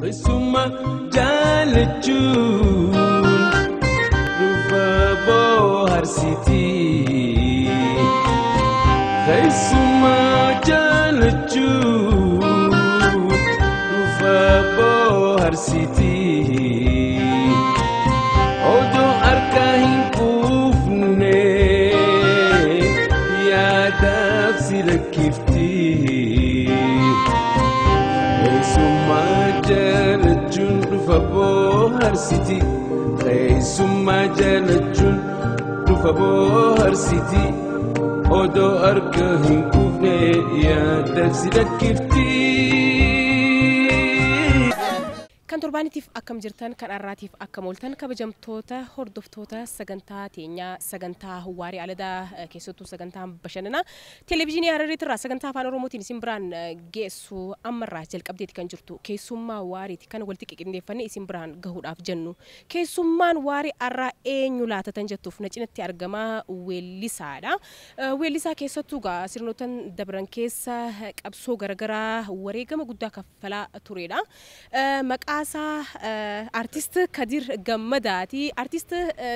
Keessummaa jaalachuun dhufa bohaarsitii. Keessummaa jaalachuun dhufa bohaarsitii. Odoo harka hin quufne yaadaaf si lakkifti. Keessummaa jaalachuun dhufa bohaarsiti. Keessummaa jaalachuun dhufa bohaarsiti. Odoo harka hin quufne yaadaaf si lakkifti. Kan torbaanitiif akkam jirtan, kan har'aatiif akkam ooltan, kabajamtoota hordoftoota sagantaa teenyaa, sagantaa Waarii Aladaa, keessattuu sagantaa bashannanaa televezyiinii Harariitirraa sagantaa Afaan Oromootiin isin biraan geessu ammarraa jalqabdeeti kan jirtu keessummaa waariiti kan walitti qindeeffannee isin biraan gahuudhaaf jennu. Keessummaan waarii har'aa eenyu laatatan jettuuf, na cinatti argamaa weellisaadha. Weellisaa keessattuu gaa sirnoota dabran keessa qabsoo garaagaraa wareegama guddaa kaffalaa turedha. Maqaa isaa Artist Kadir Gammadaati. Artist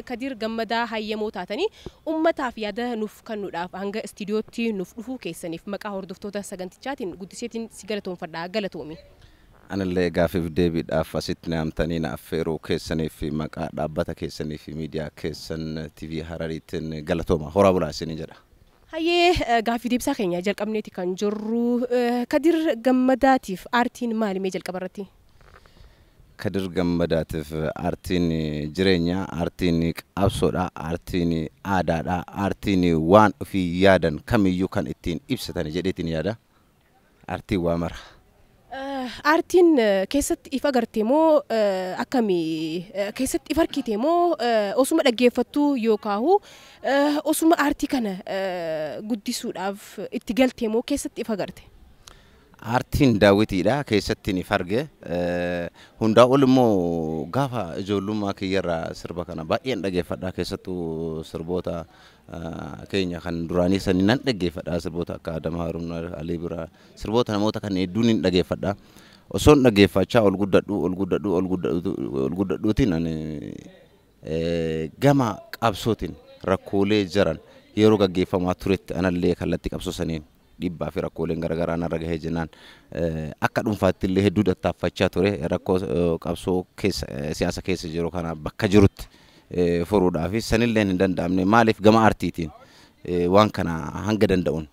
Kadir Gammadaa, hayyamoo taatanii ummataaf yaada nuuf kennuudhaaf hanga istiidiyootti nuuf dhufuu keessaniif maqaa hordoftoota sagantichaatiin guddiseetiin si galatoomfadha. Galatoomi. Anillee gaafiif deebiidhaaf asitti naamtanii na affeeruu keessanii fi maqaa dhaabbata keessanii fi miidiyaa keessan TV Harariitiin galatooma. Horaa bulaa isinii jedha. Hayyee, gaaffii deebisaa keenya jalqabneeti kan jirru. Kadir Gammadaatiif aartiin maali mee jalqaba irratti? Kadir Gammadaatiif aartiin jireenya, aartiin qabsoodha, aartiin aadaadha, aartiin waan ofii yaadan kamiyyuu kan ittiin ibsatan jedheetiin yaada. Aartiin waa mara. Aartiin keessatti if agarte moo akkamii, keessatti if harkite moo, osuma dhaggeeffattuu yookaahu osuma aartii kana guddisuudhaaf itti galte moo keessatti if agarte? Aartiin daawwitiidha, keessattiin if arge. Hundaa ol immoo gaafa ijoollummaa kiyyarraa sirba kana baay'een dhaggeeffadha. Keessattuu sirboota keenya kan duraanii sanii nan dhaggeeffadha. Sirboota akka Adam Haruun, Alii Biraa, sirboota namoota kan hedduun hin dhaggeeffadha. Osoon dhaggeeffachaa ol guddadhu, ol guddadhu, ol guddadhu, ol guddadhuutiin ani gama qabsootiin rakkoolee jiran yeroo gaggeeffamaa turetti anallee kallattii qabsoo saniin dhiibbaa fi rakkooleen garaagaraa narra gahee jennaan akka dhuunfaatti illee hedduu tattaaffachaa ture rakkoo qabsoo keessa siyaasa keessa jiru kana bakka jirutti furuudhaaf. Sanillee hin danda'amne. Maaliif gama aartiitiin waan kana hanga danda'uun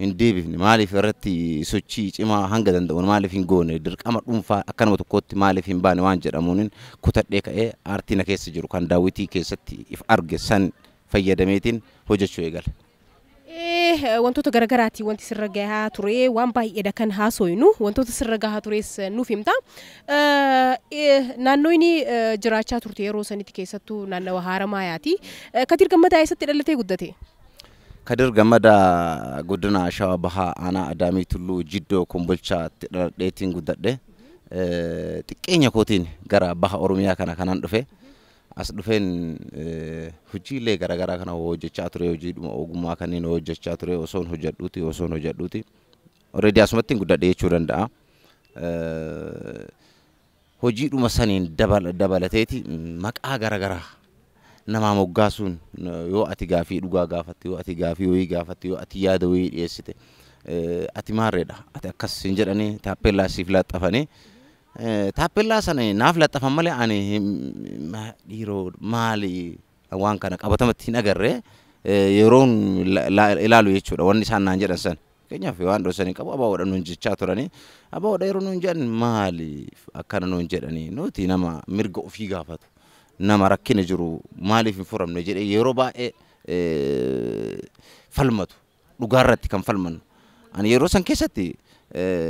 hin deebifne? Maaliif irratti sochii cimaa hanga danda'uun maaliif hin goone? Dirqama dhuunfaa akka nama tokkootti maaliif hin baane waan jedhamuun kutadhee ka'ee aartii na keessa jiru kan daawwitii keessatti if arge san fayyadameetiin hojjechuu eegale. Wantoota garagaraati wanti sirra gahaa ture waan baay'eedha kan haasoynu, wantoota sirra gahaa tures nuuf himta. Naannoo inni jiraachaa turte yeroo sanitti keessattuu naannawa Haramaayaati. Kadir Gammadaa eessatti dhalatee guddate? Kadir Gammadaa godina Shawaa Bahaa, aanaa Adaamii Tulluu, Jiddoo Kombolchaatti dhaladheetiin guddadhe. Xiqqeenya kootiin gara baha Oromiyaa kana kanan dhufe. As dhufeen hojiilee garaagaraa kana hojjechaa ture, hojiidhuma ogummaa kanneen hojjechaa ture. Osoon hojjedhuuti. Already asumatti guddadhe jechuu danda'a. Hojiidhuma saniin dabalateeti maqaa garaagaraa namaa moggaasuun, yoo ati gaafii dhugaa gaafatte, yoo ati gaafii wayii gaafatte, yoo ati yaada wayii dhiyeessite, ati maarreedha, ati akkas hin jedhanii taappellaa siif laxxafanii, taappellaa sana naaf laxxafan malee ani dhiiroo maali waan kana qabatamatti hin agarree yeroon ilaalu jechuudha wanni isaan naan jedhan san. Fakkeenyaaf waan dhoosanii qabu abaa'oodha nuun jechaa turanii. Abaa'oodha yeroo nuun jedhan, maaliif akkana nuun jedhanii? Nuti nama mirga ofii gaafatu, nama rakkina jiru maaliif hin furamne jedhee yeroo baay'ee falmatu, dhugaarratti kan falmannu. Ani yeroo san keessatti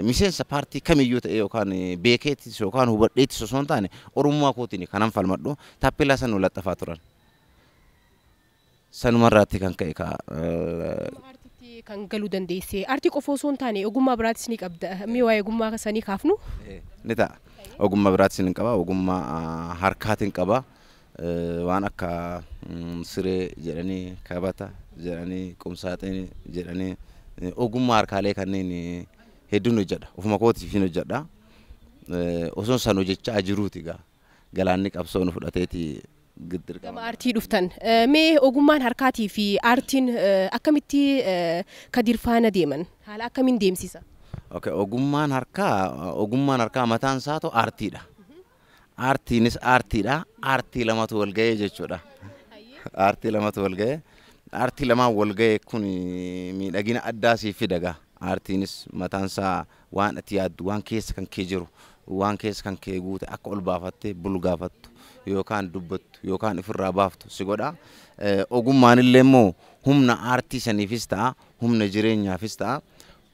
miseensa paartii kamiyyuu ta'e yookaan beekeetis yookaan hubadheetis osoo hin taane oromummaa kootiin kanan falmadhu taappellaa san nu laxxafaa turan. Sanumarraatti kan ka'e ka Aartiitti kan galuu dandeesse. Aartii qofa osoo hin taane ogummaa biraatis ni qabda. Mee waa'ee ogummaa sanii kaafnu? Ni ta'a. Ogummaa biraatis ni qaba. Ogummaa harkaatiin qaba. Waan akka siree jedhanii, kabata jedhanii, qumsaaxinii jedhanii, ogummaa harkaalee kanneen hedduun hojjedha. Ofuma kootiif hin hojjedha. Osoon san hojjechaa jiruuti gaa galaanni qabsoo nu fudhateeti Gama aartii dhuftan. Mee ogummaan harkaatii fi aartiin akkamitti Kadir faana deeman? Haala akkamiin deemsisa? Okay, ogummaan harkaa mataan isaatu aartiidha. Aartiinis aartiidha. Aartii lamatu wal ga'ee jechuudha. Aartii lamatu wal ga'ee. Aartii lamaan wal ga'ee kun miidhagina addaa siif fida gaa. Aartiinis mataan isaa waan ati yaaddu, waan keessa kan kee jiru, waan keessa kan kee guute akka ol baafattee bulgaafattu yookaan dubbattu yookaan ofirraa baaftu si godha. Ogummaan illee immoo humna aartii saniifis ta'a, humna jireenyaafis ta'a,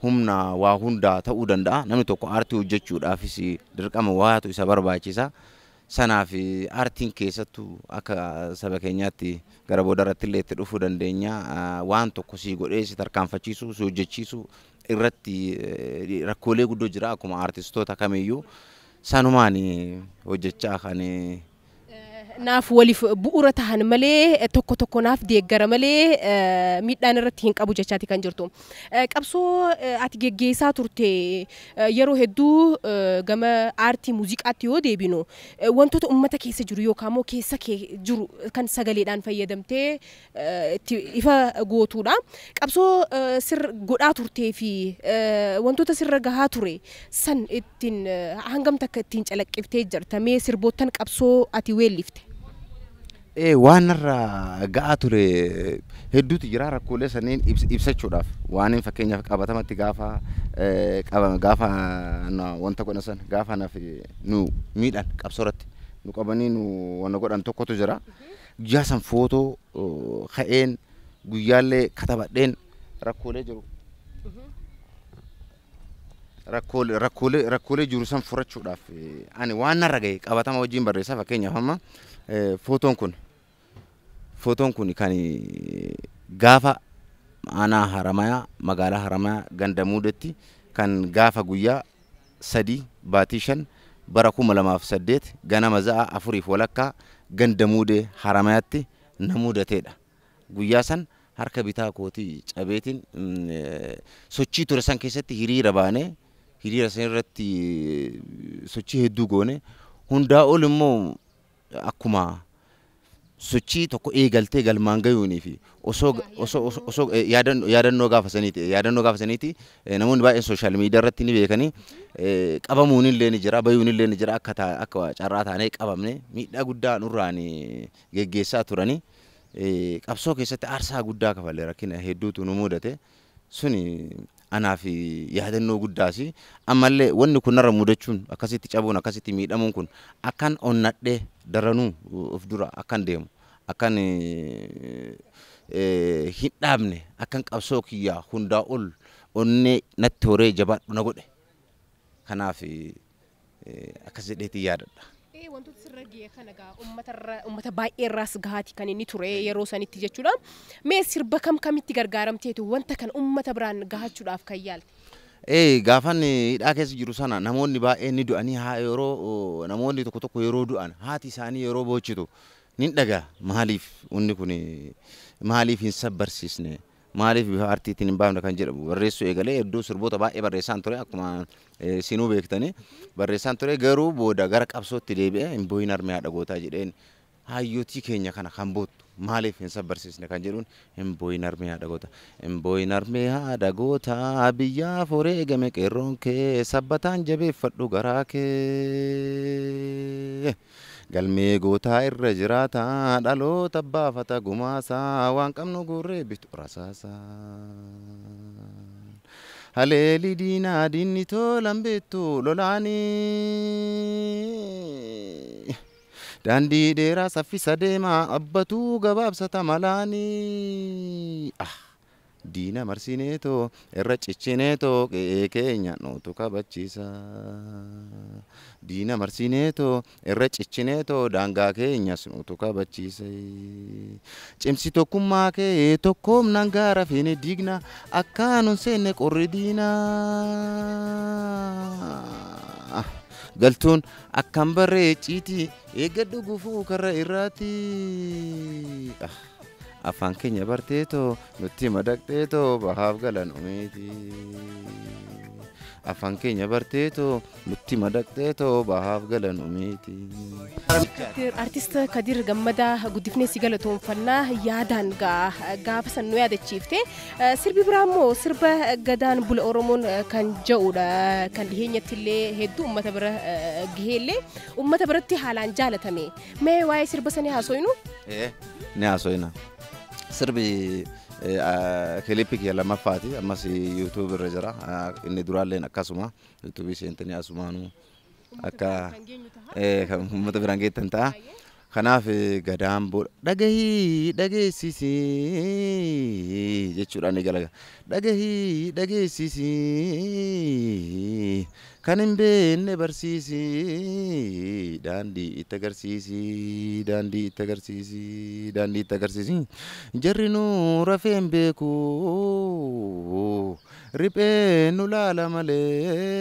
humna waa hundaa ta'uu danda'a. Namni tokko aartii hojjechuudhaafis dirqama waatu isa barbaachisa. Sanaaf aartiin keessattuu akka saba keenyaatti gara boodarratti illee itti dhufuu dandeenya. Waan tokko si godhee si tarkaanfachiisuu, si hojjechiisuu irratti rakkoolee guddoo jira akkuma aartistoota kamiyyuu sanumaan hojjechaa kan Naaf waliif bu'uura tahan malee, tokko tokko naaf deeggara malee miidhaan irratti hin qabu jechaati kan jirtu. Qabsoo ati geggeessaa turte yeroo hedduu gama aartii muuziqaatti yoo deebinu, wantoota uummata keessa jiru yookaan immoo keessa kee jiru kan sagaleedhaan fayyadamtee itti ifa gootuudha. Qabsoo sir godhaa turtee fi wantoota sirra gahaa ture san ittiin hangam takka ittiin calaqqiftee jirta? Mee sirboottan qabsoo ati weellifte? Waan narra ga'aa ture hedduutu jira. Rakkoolee sanneen ibsachuudhaaf waan fakkeenyaaf qabatamatti gaafa qabame, gaafa wanta godhan san, gaafa naaf nu miidhan, qabsoo irratti nu qabanii nu wanna godhan tokkotu jira. Guyyaa san footoo ka'een, guyyaallee katabadheen rakkoolee jiru. Rakkoolee jiru san furachuudhaaf ani waan narra ga'e qabatama wajjin barreessa. Fakkeenyaaf amma footoon kun kan gaafa aanaa Haramayaa, magaalaa Haramayaa, ganda Muudetti, kan gaafa guyyaa 3 baatii 5 bara 2008 ganama za'a 4:30 ganda Muudee Haramayaatti na mudateedha. Guyyaa san harka bitaa kootii cabeetiin sochii ture san keessatti hiriira baanee, hiriira san irratti sochii hedduu goone. Hundaa ol immoo akkuma sochii tokko eegaltee galmaan gayuunii fi osoo yaadannoo gaafa saniiti namoonni baay'een social media irratti ni beekanii. Qabamuun illee ni jira, bayuun illee ni jira. Akka carraa taanee qabamne, miidhaa guddaa nurraan geggeessaa turanii, qabsoo keessatti aarsaa guddaa kafalle, rakkina hedduutu nu mudate. Suni anaaf yaadannoo guddaas. Ammallee wanni kun narra mudachuun, akkasitti cabuun, akkasitti miidhamuun kun akkan onnadhee daranuu of dura akkan deemu, akkan hin dhaabne, akkan qabsoo kiyyaa hundaa ol onnee natti horee jabaadhu na godhe. Kanaaf akkas jedheetii yaadadha. Wantoota sirra ga'e kana gaa uummatarra, uummata baay'ee irraas gahaati kan inni ture yeroo sanitti jechuudha. Mee sirba kam kamitti gargaaramteetu wanta kan uummata biraan gahachuudhaaf kan yaalte? Gaafan hidhaa keessa jiru sana namoonni baay'een ni du'anii haa yeroo namoonni tokko tokko yeroo du'an haati isaanii yeroo boochitu nin dhagaa. Maaliif wanni kun, maaliif hin sabbarsiisne, maaliif bifa aartiitiin hin baafne kan jedhamu barreessuu eegalee. Hedduu sirboota baay'ee barreessaan ture, akkuma sinuu beektanii barreessaan ture. Garuu booda gara qabsootti deebi'ee "Hin booyin harmee haadha gootaa" jedheen, hayyootii keenya kana kan boottu maaliif hin sabbarsiisne kan jedhuun. Hin booyin harmee haadha gootaa, hin booyin harmee haadha gootaa, biyyaaf wareegame qeerroon kee, sabbataan jabeeffadhu garaa kee, galmee gootaa irra jiraata, dhaloota baafata gumaasaa, waan qabnu guurree bitu rasaasaa. Haleeli diinaa diinni tolan beektu lolaanii. Daandii dheeraa saffisa deemaa abbatuu gabaabsata malaanii. Ah! Diina marsineetoo irra ciccineetoo qe'ee keenya nuutu kabachiisa. Diina marsineetoo irra ciccineetoo daangaa keenyas nuutu kabachiisa. Cimsi tokkummaa kee tokkoomnaan gaara feene diigna, akkaan seenne qorri diinaa. Galtuun akkam barreeciiti, eeggadhu gufuu karra irraati. Afaan keenya barteetoo nutti madaqxeetoo bahaaf galan umeeti. Afaan keenya barteetoo nutti madaqxeetoo bahaaf galanu miti. Artist Kadir Gammadaa guddifnee si galatoonfannaa yaadaan gaafa san nu yaadachiifte. Sirbi biraa immoo sirba gadaan bula Oromoon kan jedhudha. Kan dhiheenyatti illee hedduu uummata bira gahee illee uummata biratti haalaan jaalatame. Mee waa'ee sirba sanii haasofnu? Ni haasofna. Sirbi kilippii kiyya lammaffaati. Ammas YouTube irra jira. Inni duraalleen akkasuma YouTube seentanii asumaanuu akka kan uummata biraan geettan ta'a. Kanaaf gadaan booda dhagahii dhageessisii jechuudhaan ni galaga. Dhagahii dhageessisii kan hin beekne barsiisii daandii itti agarsiisii daandii itti agarsiisii daandii itti agarsiisii jarri nu rafee hin beeku riphee nu laala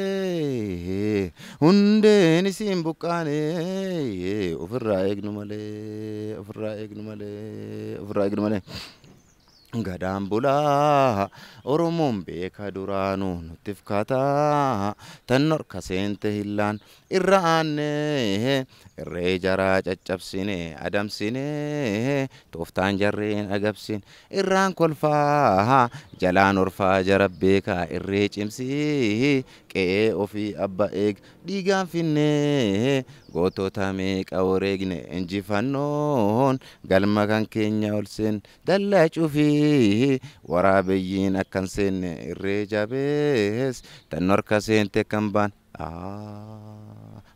malee hundeen isiin buqqaane ofirraa eegnu malee ofirraa eegnu malee ofirraa eegnu malee. Gadaan bulaa Oromoon beeka duraanuu nutti fakkaata tan norka seente hillaan irra aanne irree jaraa caccabsine adamsine tooftaan jarreen agabsine irraan kolfaa jalaan orfaa jara beekaa irree cimsii qe'ee ofii abba eeg dhiigaan finne gootota meeqa wareegne injifannoon galma kan keenya ol seen dallaa cufii waraabeyyiin akkan seenne irree jabees tan harka seente kan baan.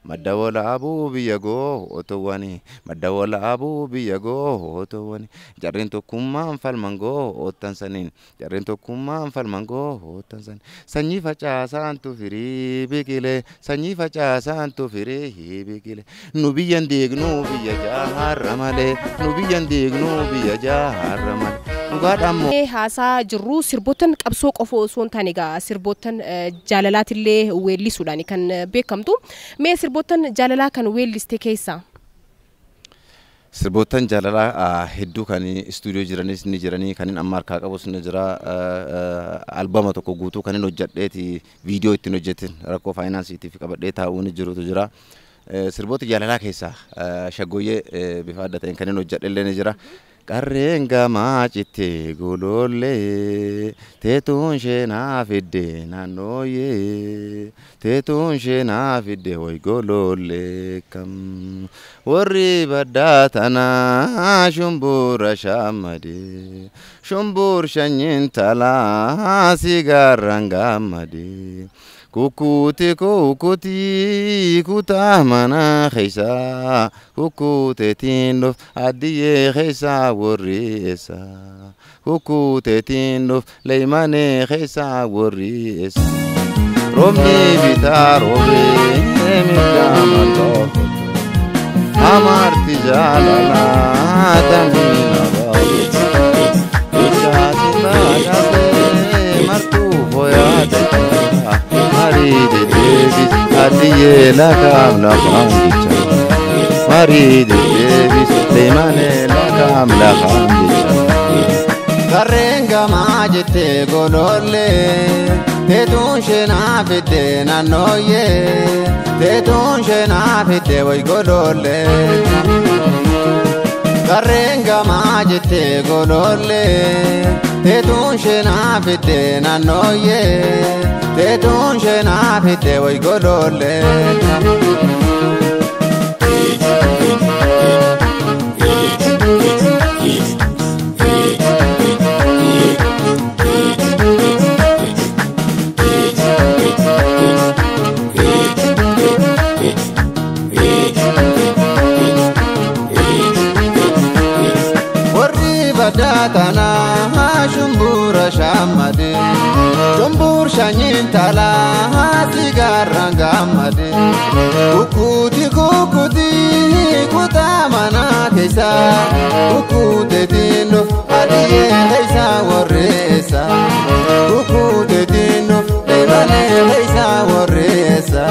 Madda walaabuu biyya gootowwani madda walaabuu biyya gootowwani jarreen tokkummaan falman goottan saniin jarreen tokkummaan falman goottan saniin sanyii facaasaantu firii biqilee sanyii facaasaantu firii biqilee nu biyyan deegnuu biyya jaarra malee nu biyyan deegnuu biyya jaarra malee. Haasaa jirru sirboottan qabsoo qofa osoo hin taane egaa sirboottan jaalalaatillee weellisuudhaan kan beekamtu. Mee sirboottan jaalalaa kan weelliste keessaa? Sirboottan jaalalaa hedduu kan istuudiyoo jiranis ni jiranii kan inni amma harkaa qabus ni jira. Albama tokko guutuu kan inni hojjedheeti viidiyoo ittiin hojjetin rakkoo faayinaansiitiif qabadhee taa'uu ni jirutu jira. Sirboota jaalalaa keessaa shaggooyyee bifa adda ta'een kan inni hojjedhe ni jira. Qarreen gamaa cittee golollee teetuun sheenaa fidde naannooyyee teetuun sheenaa fidde way golollee kam warri baddaa tanaa shumbura shaammadee shumbur shanyiin talaa sigaarraan gaammadee. Kukuti kukuti kutaa mana keessa kukuteetiin dhuf adiyyee keessa warri eessa kukuteetiin dhuf leeymanee keessa warri eessa roobni bitaa roobee mirgaa maltoofatu amarti jaalalaa tamiina baay'ee bilchaati baadhatee martuu fooyyate. Maride deebis adiyyee lakaam lafaan jecha Maride deebis leemanee lakaam lafaan jecha. Qarreen gamaa jettee golollee teetuun sheenaa fidde naannooyyee teetuun sheenaa fidde way golollee. Qarreen gamaa jettee golollee teetuun sheenaa fidde naannooyyee teetuun sheenaa fidde way golollee. Warri baddaa tanaa shumbura shaammadee shumbur shanyiin talaa sigaarraan gaammadee kukkuti kukkuti kutaa mana keessa kukkuteetiin dhuf adiyyee keessa warreessa kukkuteetiin dhuf leemanee keessa warreessa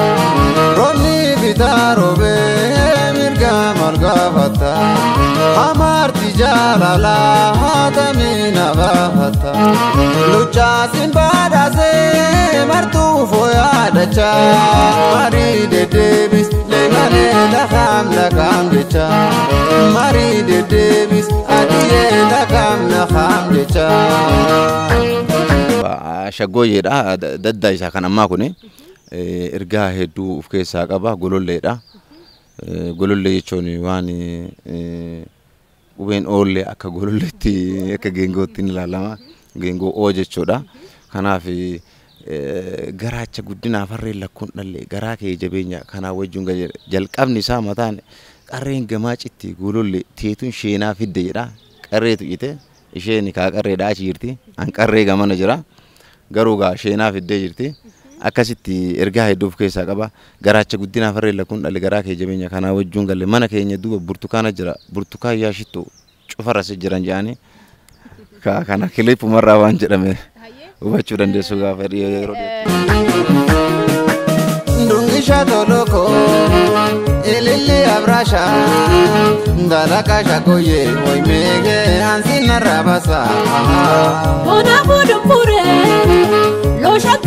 roobni bitaa roobee mirga maal gaafata amarti Jaalala hatamina baafata luchaasin badhaasee martuu fooyaadacha marii deddeebis leemalee lakaam lakaam jecha marii deddeebis adiyee lakaam lakaam jecha. Shaggooyyeedha daddaa isaa kan ammaa kuni ergaa hedduu of keessaa qaba gololleedha. Golollee jechuun waan qubeen oollee akka gololleetti akka geengootti ni ilaalama. Geengoo oo jechuudha. Kanaaf garaacha guddinaaf harreen lakkoon dhalle garaa kee jabeenya kanaa wajjin jalqabni isaa mataan qarreen gamaa citti golollee teetuun sheenaa fidde jedha. Qarreetu ite isheen kaa qarreedha achi jirti. An qarree gamana jira. Garuu gaa sheenaa fiddee jirti. Akkasitti ergaa hedduu of keessaa qaba. Garaacha guddinaaf harreen lakkoon dhalle garaa kee jabeenya kanaa wajjin galle mana keenya duuba burtukaana jira. Burtukaan yaashittu cufarras jiran jedhanii kana kilipumarraa waan jedhame hubachuu dandeessu gaafa yeroo dhiyaatu. Dungisha toloko ililli abrasha dalaka shakoye oimege ansina rabasa. Ona budupure lo shakka.